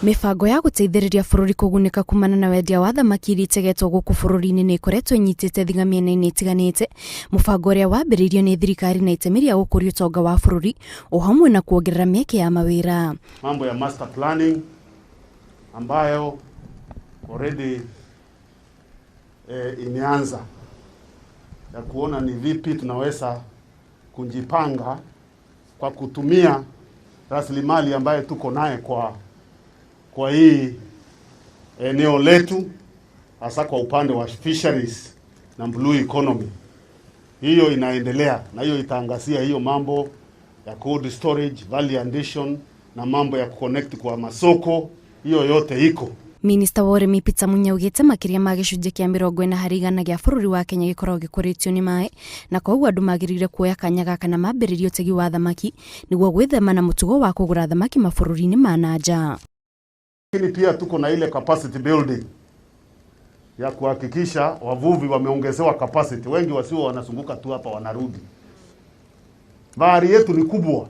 Mĩbango ya gũteithĩrĩria bũrũri kũgunĩka kumana na wendia wa thamaki iria itegetwo gũkũ bũrũri-inĩ nĩ ĩkoretwo ĩnyitĩte thing'a mĩena-inĩ ĩtiganĩte, mũbango ũrĩa wambĩrĩirio nĩ thirikari na itemi rĩa gũkũria ũtonga wa bũrũri o hamwe na kuongerera mĩeke ya mawĩra. Mambo ya master planning ambayo already imeanza ya kuona ni vipi tunaweza kujipanga kwa kutumia rasilimali ambayo tuko naye kwa hii eneo letu, hasa kwa upande wa fisheries na blue economy. Hiyo inaendelea na hiyo itaangazia hiyo mambo ya cold storage, value addition na mambo ya kuconnect kwa masoko, hiyo yote iko. Minista wa ũrĩmi Peter Munya augĩte makĩria ma gĩcunjĩ kĩa 40% gĩa bũrũri wa Kenya gĩkoragwo gĩkũrĩtio nĩ maĩ, na koguo andũ magĩrĩire kuoya kanya gaka na mambĩrĩrie ũtegi wa thamaki nĩguo gwĩthema na mũtugo wa kũgũra thamaki mabũrũri-inĩ ma na nja. Lakini pia tuko na ile capacity building ya kuhakikisha wavuvi wameongezewa capacity, wengi wasio wanazunguka tu hapa wanarudi. Bahari yetu ni kubwa,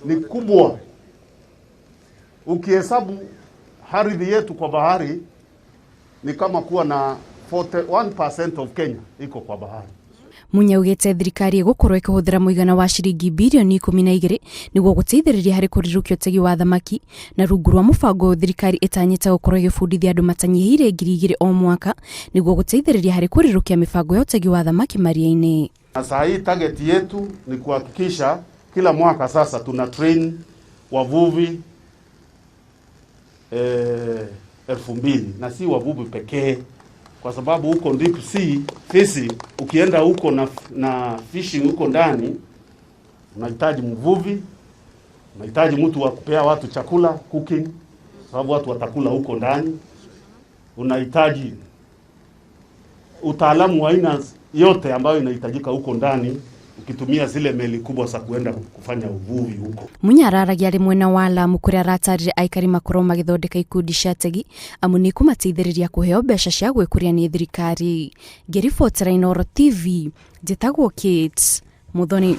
ni kubwa. Ukihesabu ardhi yetu kwa bahari ni kama kuwa na 41% of Kenya iko kwa bahari. Munya augĩte thirikari ĩgũkorwo ĩkĩhũthĩra mũigana wa ciringi birioni 12 nĩguo gũteithĩrĩria harĩ kũrirũkia ũtegi wa thamaki, na rungu rwa mũbango ũyũ thirikari ĩtanyĩte gũkorwo ĩgĩbundithia andũ matanyihĩire 2000 o mwaka nĩguo gũteithĩrĩria harĩ kũrirũkia mĩbango ya ũtegi wa thamaki maria-inĩ. Na saa hii target yetu ni kuhakikisha kila mwaka sasa tuna train wavuvi 2000, na si wavuvi pekee, kwa sababu huko deep sea fishing, ukienda huko na fishing huko ndani unahitaji mvuvi, unahitaji mtu wa kupea watu chakula, cooking, sababu watu watakula huko ndani. Unahitaji utaalamu wa aina yote ambayo inahitajika huko ndani ukitumia zile meli kubwa za kuenda kufanya uvuvi huko. Munya araragia arĩ mwena wa Lamu kũrĩa aratarire aikari makorwo magĩthondeka ikundi cia ategi amu nĩ ikũmateithĩrĩria kũheo mbeca cia gwĩkũria nĩ thirikari. Ngĩribotera Inooro TV, njĩtagwo Kate Muthoni.